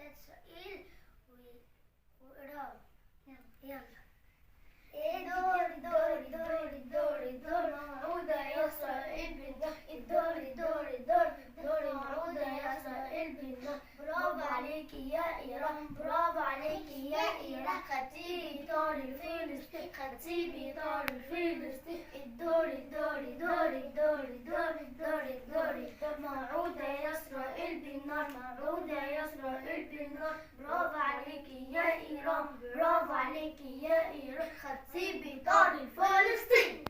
بتاعت اسرائيل وايران. يلا يلا. دوري دوري دوري دوري دوري موعودة يا إسرائيل بالنار. الدوري دوري دوري دوري موعودة يا إسرائيل بالنار. برافو عليكي يا إيران، برافو عليكي يا إيران، خدتي طار فلسطين، خدتي طار فلسطين. الدوري دوري دوري دوري دوري دوري دوري موعودة يا إسرائيل بالنار، موعودة يا إسرائيل بالنار. برافو عليكي يا إيران، برافو عليكي يا إيران، خدتي بطار فلسطين.